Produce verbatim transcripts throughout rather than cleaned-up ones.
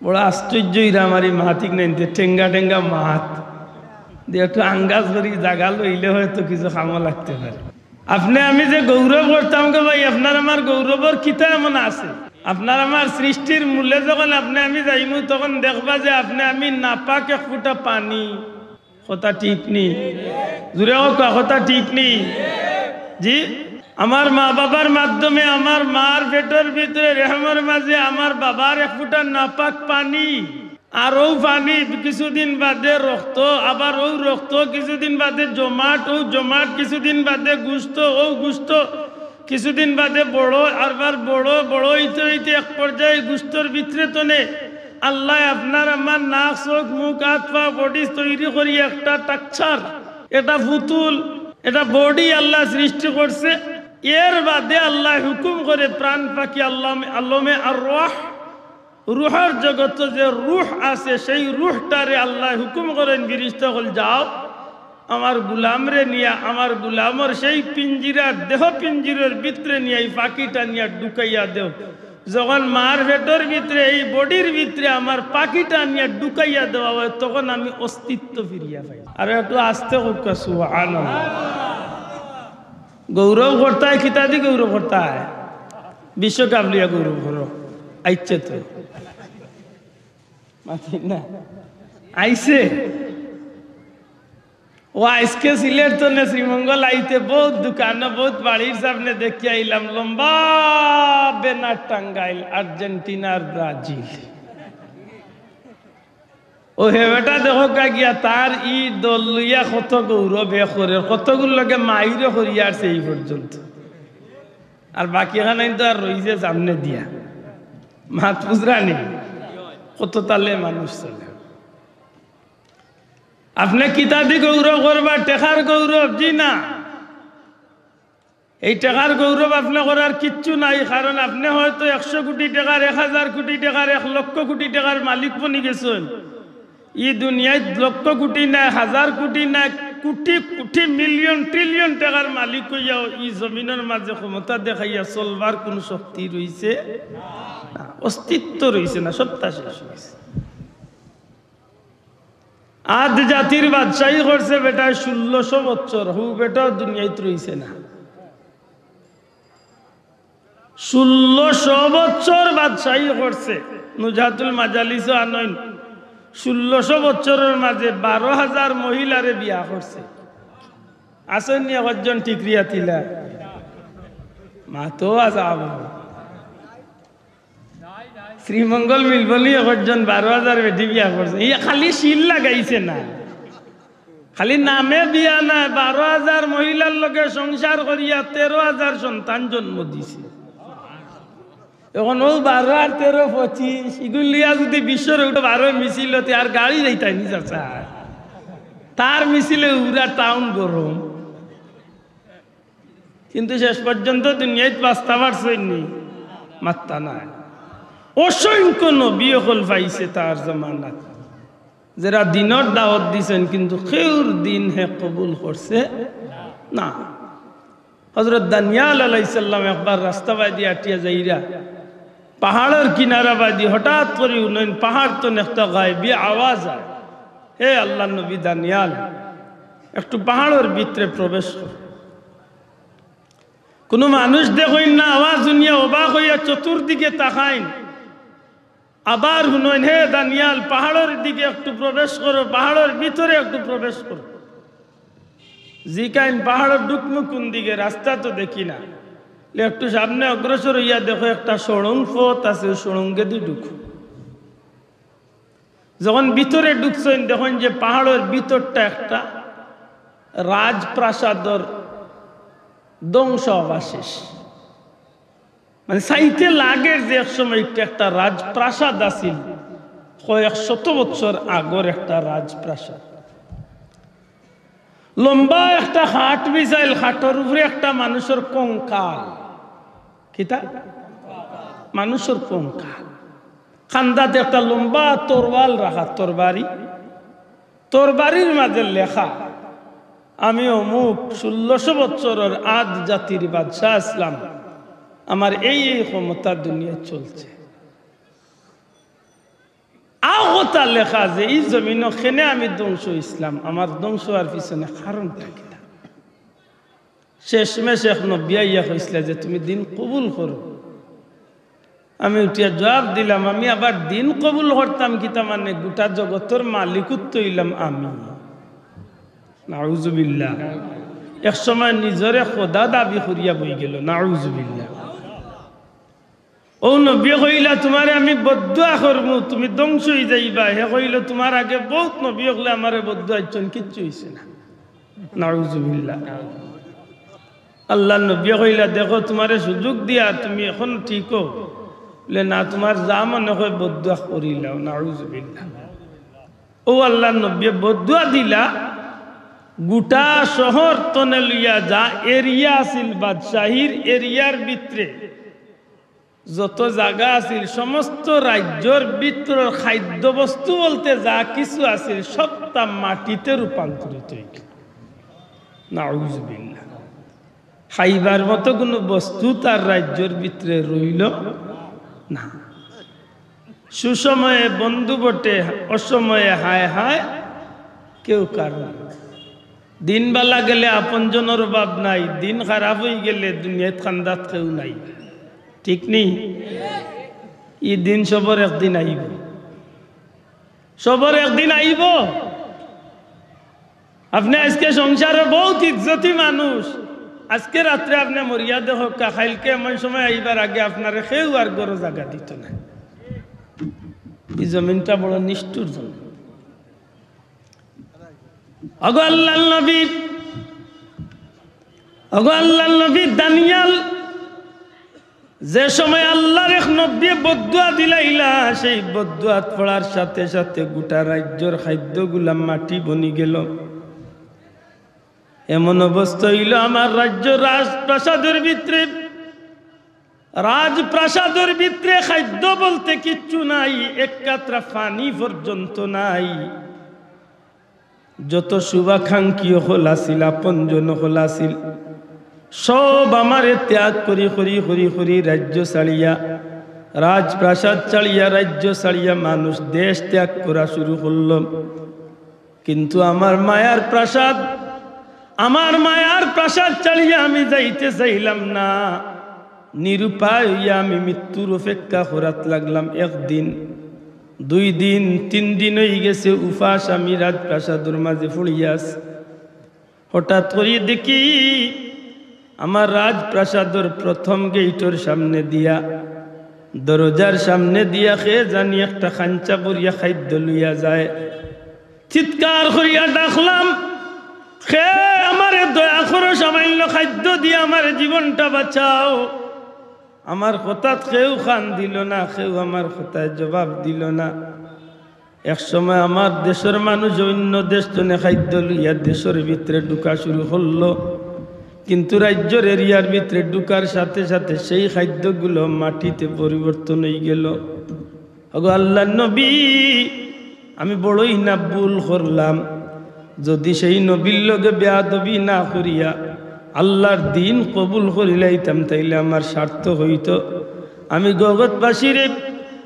বড় আশ্চর্য ইরা আমার এই মাহাতিক নাইনতে, টেঙ্গা টেঙ্গা মাহাত। যে একটু আঙ্গাজ করি জাগা লইলে হয়তো কিছু কামো লাগতে পারে। আপনে আমি যে গৌরব করতাম গো ভাই, আপনার আমার গৌরবর কিতা এমন আছে? আপনার আমার সৃষ্টির মূলে যখন আপনে আমি যাইমু, তখন দেখবা যে আপনে আমি নাপাক এক ফুটা পানি। কথা ঠিক নি? জুরে কউক্কা, কথা ঠিক নি? জি, আমার মা বাবার মাধ্যমে আমার মার পেটর ভিতরে রেহমর মাঝে আমার বাবার এক ফুটা নাপাক পানি, আর অউ পানি কিছুদিন বাদে রক্ত, আবার অউ রক্ত কিছুদিন বাদে জমাট, অউ জমাট কিছুদিন বাদে গুস্ত, অউ গুস্ত কিছুদিন বাদে বড়, আরবার বড়, বড় অইতে অইতে এক পর্যায়ে গুস্তর ভিতরে তনে আল্লায় আপনার আমার নাক, চোখ, মুখ, আত, পা, বডি তৈরি করি একটা টাকচার, একটা পুতুল, একটা বডি আল্লায় সৃষ্টি করছে। এর বাদে আল্লায় হুকুম করে প্রাণ পাখি আল্লামে, আলমে আরওয়াহ, রুহর জগতো যে রুহ আছে, সেই রুহটারে আল্লায় হুকুম করেন, ফিরিস্তা অকল, "যাও, আমার গুলামরে নিয়া, আমার গুলামর সেই পিঞ্জিরার, দেহ পিঞ্জিরার ভিতরে নিয়া এই পাখিটা নিয়া ঢুকাইয়া দেও।" যখন মার পেটর ভিতরে, এই বডির ভিতরে আমার পাখিটা নিয়া ঢুকাইয়া দেওয়া হয়, তখন আমি অস্তিত্ব ফিরিয়া পাই। আর একটু আস্তে কউক্কা, সুবহানাল্লাহ। গৌরব করতায়, কিতাদি গৌরব করতায়? বিশ্বকাপ লইয়া গৌরব করো। আইছে তো। মাতি না। আইছে। ও আইজকে সিলেট তনে শ্রীমঙ্গল আইতে বউত দোকানো, বউত বাড়ির সামনে দেখিয়া আইলাম, লম্বা ব্যানার টাঙ্গাইল, আর্জেন্টিনার ব্রাজিল। ও হে বেটা, দেখউক্কা গিয়া, তার ই দল লইয়া কত গৌরব হে করের, কতগুর লগে মাইরও করিয়া আরছে এই পর্যন্ত। আর বাকি খানাইন তো আর রইছে সামনে দিয়া। মাত বুঝরা নি? কত তালে মানুষ চলে। আপনে কিতাদি গৌরব করবা? টেকার গৌরব? জি না। এই টেকার গৌরব আপনে করার কিচ্ছু নাই, কারণ আপনে হয়তো একশো কোটি টেকার, এক হাজার কোটি টেকার, এক লক্ষ কোটি টেকার মালিক বনি গেছইন। ই দুনিয়াত লক্ষ কোটি নায়, হাজার কোটি নায়, কোটি কোটি, মিলিয়ন ট্রিলিয়ন টেকার মালিক অইয়াও ই জমিনর মাঝে ক্ষমতা দেখাইয়া চলবার কুনু শক্তি রইছে না, অস্তিত্ব রইছে না, সত্তা শেষ অইছে। আদ জাতির বাদশাহী করছে বেটায় ষোলোশো বছর, হউ বেটাও দুনিয়াত রইছে না। ষোলোশো বছর বাদশাহী করছে। নুজহাতুল মাজালিসও আনইন, ষোলোশো বছরর মাঝে বারো হাজার মহিলারে বিয়া করছে। আছইন নি একজন ঠিকরিয়া তিলা? মাতো আছে আবু। শ্রীমঙ্গল মিলবো নি একজন বারো হাজার বেটি বিয়া করছে। ইয়া খালি সিল লাগাইছে না, খালি নামে বিয়া নায়, বারো হাজার মহিলার লগে সংসার করিয়া তেরো হাজার সন্তান জন্ম দিছে। এখন অউ বারো আর তেরো পঁচিশ, ইগুলিয়া যুদি বিশ্বর উঠে বারো মিছিল অতে আর গাড়ি যাইতায় নি চাচা। তার মিছিলে উরা টাউন গরম। কিন্তু শেষ পর্যন্ত দুনিয়াত বাঁচতা পারছইন নি? মাত্তা নাই। অসংখ্য নবী অকল পাইছে তার জমানাত, যেরা দিনর দাওয়াত দিছইন, কিন্তু কেউর দিন হে কবুল করছে না। হযরত দানিয়াল আলাইহিস সালাম একবার রাস্তা বায়দি আটিয়া যাইরা, পাহাড়র কিনারা বায়দি হঠাৎ করি হুনইন পাহাড় তনে একটা গায়বী আওয়াজ আয়, "হে আল্লাহর নবী দানিয়াল, একটু পাহাড়র ভিতরে প্রবেশ কর।" কুনু মানুষ দেখইন না, আওয়াজ হুনিয়া অবাক অইয়া চতুর্দিকে তাকাইন। আবার হুনইন, "হে দানিয়াল, পাহাড়র দিকে একটু প্রবেশ করো, পাহাড়র ভিতরে একটু প্রবেশ করো।" জিকাইন, "পাহাড়র ঢুকমু কুন দিকে? রাস্তা তো দেখি না।" "একটু সামনে অগ্রসর অইয়া দেখো, একটা সুড়ুং পথ আছে, অউ সুড়ুঙ্গেদি ঢুকো।" যখন ভিতরে ঢুকছইন, দেখইন যে পাহাড়র ভিতরটা একটা রাজপ্রাসাদর ধ্বংসাবশেষ। মানে, চাইতে লাগের যে এক সময় একটা, একটা রাজপ্রাসাদ আছিল, কয়েক শত বছর আগর একটা রাজপ্রাসাদ। লম্বা একটা খাট বিছাইল, খাটর উপরে একটা মানুষর কঙ্কাল। কিতা? মানুষর কঙ্কাল। কান্দাত একটা লম্বা তরোয়াল রাখা, তরবারি। তরবারির মাঝে লেখা, "আমি অমুক ষোলোশো বছরর আদ জাতির বাদশাহ আছলাম, আমার এই এই ক্ষমতা দুনিয়াত চলছে।" কথা লেখা যে ই জমিনো কেনে আমি ধ্বংস অইছলাম, আমার ধ্বংস অওয়ার পিছনে কারণটা কিতা? শেষমেশ এক নবী আইয়া কইছলা যে, "তুমি দিন কবুল করো।" আমি উঠিয়া জবাব দিলাম, "আমি আবার দিন কবুল করতাম কিতা মানে? গুটা জগতর মালিকুত তো অইলাম আমি।" নাউজুবিল্লাহ। এক সময় নিজরে খোদা দাবি করিয়া বই গেল। নাউজুবিল্লাহ। ও নবী কইলা, "তুমারে আমি বদদুয়া করমু, তুমি ধ্বংস অই যাইবা।" হে কইল, "তুমার আগে বউত নবী অকলে আমারে বদদুয়া দিছইন, কিচ্ছু অইছে না।" নাউজুবিল্লাহ। আল্লার নবী কইলা, "দেখো, তুমারে সুযোগ দিয়া তুমি এখন ঠিক অও।" বলে, "না, তুমার যা মনে কয় বদদুয়া করিলাও।" নাউজুবিল্লাহ। ও আল্লার নবী বদদুয়া দিলা, গুটা শহর তনে লইয়া যা এরিয়া আছিল, বাদশাহীর এরিয়ার ভিতরে যত জাগা আছিল, সমস্ত রাজ্যর ভিতরর খাদ্য বস্তু বলতে যা কিছু আছিল, সবটা মাটিতে রূপান্তরিত অই গেল। নাউজুবিল্লাহ। খাইবার মতো কুনু বস্তু তার রাজ্যর ভিতরে রইল না। সুসময়ে বন্ধু বটে, অসময়ে হায় হায় কেউ কারো না। দিন বালা গেলে আপনজনর অভাব নাই, দিন খারাপ অই গেলে দুনিয়াত কান্দাত কেউ নাই। ঠিক নি? ই দিন সবর একদিন আইব, সবর একদিন আইব। আপনে আইজকে সংসারো বউত ইজ্জতি মানুষ, আইজকে রাত্রে আপনে মরিয়া দেখউক্কা, কাইলকে এমন সময় আইবার আগে আপনারে কেউ আর ঘরো জাগা দিত না। ই জমিনটা বড় নিষ্ঠুর জমিন। ওগো আল্লার নবী, ওগো আল্লার নবী দানিয়াল, যে সময় আল্লার এক নবীয়ে বদদুয়া দিলাইলা, সেই বদদুয়াত পড়ার সাথে সাথে গুটা রাজ্যর খাদ্যগুলা মাটি বনি গেল। এমন অবস্থা অইল, আমার রাজ্য রাজপ্রাসাদর ভিতরে, রাজপ্রাসাদর ভিতরে খাদ্য বলতে কিচ্ছু নাই, এক কাতরা পানি পর্যন্ত নাই। যত শুভাকাঙ্ক্ষী অকল আছিল, আপনজন অকল আছিল, সব আমারে ত্যাগ করি, করি, করি, করি রাজ্য ছাড়িয়া, রাজপ্রাসাদ ছাড়িয়া, রাজ্য ছাড়িয়া মানুষ দেশ ত্যাগ করা শুরু করল। কিন্তু আমার মায়ার প্রাসাদ, আমার মায়ার প্রাসাদ ছাড়িয়া আমি যাইতে চাইলাম না। নিরুপায় অইয়া আমি মৃত্যুর অপেক্ষা করাত লাগলাম। একদিন, দুই দিন, তিন দিন অই গেছে, উপাস আমি রাজপ্রাসাদর মাঝে পড়িয়া আছি। হঠাৎ করি দেখি, আমার রাজপ্রাসাদর প্রথম গেইটর সামনে দিয়া, দরজার সামনে দিয়া কে জানি একটা খাঞ্চা ভরিয়া খাদ্য লইয়া যায়। চিৎকার করিয়া ডাকলাম, "কে আমারে দয়া করো, সামান্য খাদ্য দিয়া আমার জীবনটা বাঁচাও।" আমার কথাত কেউ কান দিল না, কেউ আমার কথায় জবাব দিল না। এক সময় আমার দেশর মানুষ অইন্য দেশ তনে খাদ্য লইয়া দেশর ভিতরে ঢুকা শুরু করল, কিন্তু রাজ্যর এরিয়ার ভিতরে ঢুকার সাথে সাথে সেই খাদ্যগুলো মাটিতে পরিবর্তন অই গেল। ওগো আল্লার নবী, আমি বড়ই না ভুল করলাম। যদি সেই নবীর লগে বেয়াদবি না করিয়া আল্লার দিন কবুল করিলাইতাম, তাইলে আমার সার্থক অইতো। আমি জগৎবাসীরে,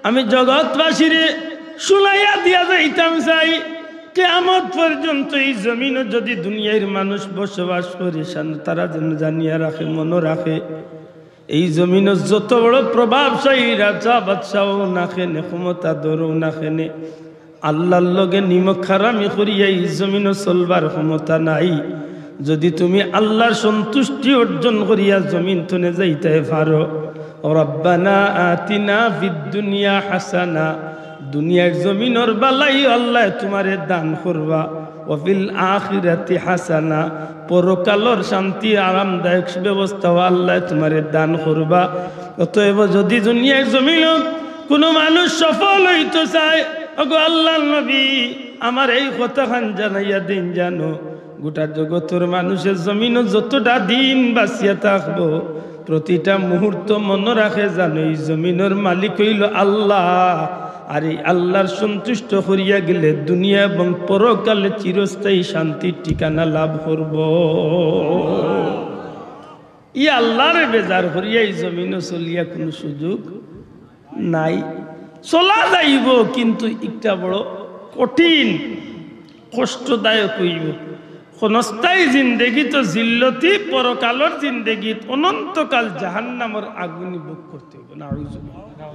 আমি জগৎবাসীরে শুনাইয়া দিয়া যাইতাম চাই, কিয়ামত পর্যন্ত ই জমিনো যদি দুনিয়ার মানুষ বসবাস করে, সান-, তারা যেন জানিয়া রাখে, মনো রাখে, এই জমিনো যত বড় প্রভাবশালী রাজা বাদশাও না কেনে, ক্ষমতাধরও না কেনে, আল্লার লগে নিমক হারামি করিয়া এই জমিনো চলবার ক্ষমতা নাই। যদি তুমি আল্লার সন্তুষ্টি অর্জন করিয়া জমিন তনে যাইতায় পারো, রব্বানা আতিনা ফিদ দুনিয়া হাসানা, দুনিয়ার জমিনর বালাই আল্লায় তুমারে দান করবা, ওয়া ফিল আখিরাতি হাসানা, পরকালর শান্তি আরামদায়ক ব্যবস্থাও আল্লায় তুমারে দান করবা। অতএব যদি দুনিয়ার জমিনো কুনু মানুষ সফল অইতো চায়, ওগো আল্লার নবী, আমার এই কথাখান জানাইয়া দেইন জানো, গোটা জগতর মানুষে জমিনো যতটা দিন বাঁচিয়া থাকবো, প্রতিটা মুহূর্ত মনো রাখে জানো, ই জমিনর মালিক অইলো আল্লা। আর এই আল্লার সন্তুষ্ট করিয়া গেলে দুনিয়া এবং পরকালে চিরস্থায়ী শান্তির ঠিকানা লাভ করবো। ই আল্লারে বেজার করিয়া ই জমিনো চলিয়া কুনু সুযোগ নাই। চলা যাইব, কিন্তু একটা বড় কঠিন, কষ্টদায়ক অইব। ক্ষণস্থায়ী জিন্দেগি তো জিল্লতি, পরকালর জিন্দেগিত অনন্তকাল জাহান্নামর আগুনি ভোগ করতে অইব। নাউজুবিল্লাহ।